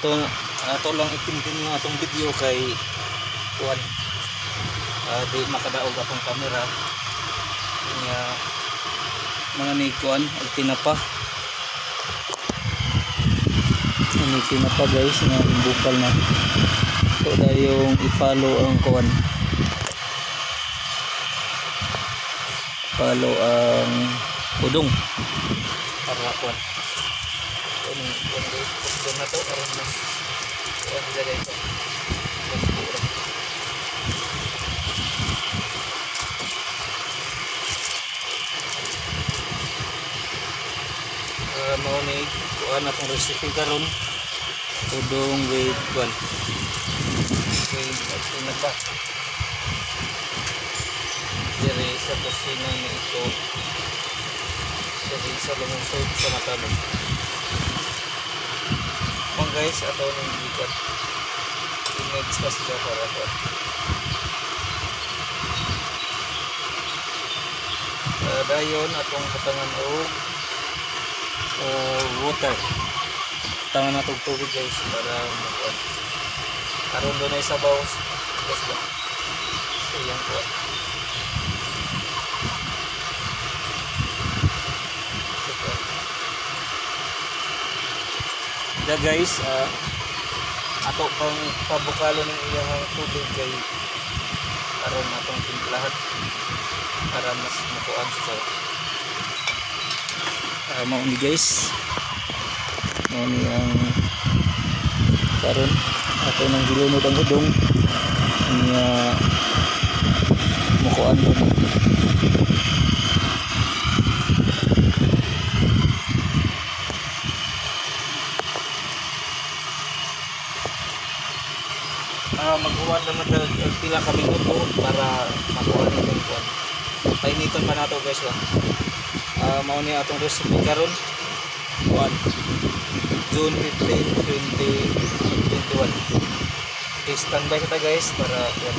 Ato ato lang i-continue atong video kay kuan, di makadaog atong camera nya. Mga ni kuan og tinapa ani, tinapa, guys, nga bukal na to. Dayong ipalo ang kuan, palo ang udong para kuan kuan kuan, guys. Udong na to aron mas kuan sila, guys. Mas kuan. Mao ni kuan atong recipe karon, udong with kuan, with tinapa diri sa kusina ni ito, diri sa lungsod sa Matalom. Mga guys, ato ning ikot, i-mix na sila para kuan. Dayon atong butangan og water. Butangan nato og tubig, guys, para makuan, aron dunay sabaw, guys, ba sa iyang kuan. So, kuan. Da guys, ato pang pabukalo ng iyang tubig kay aron atong timplahan para mas makuan siya. Mao ni, guys, mao ni ang karon ato nang gilunod ang udong niya, mukuan to ni. Maghuwat naman ta og pila ka minuto para makuha ni itong kuan. Painiton pa nato, guys, ba. Mao ni atong recipe karon, kuan, June 15, 2021. Okay, standby sa ta, guys, para kuan.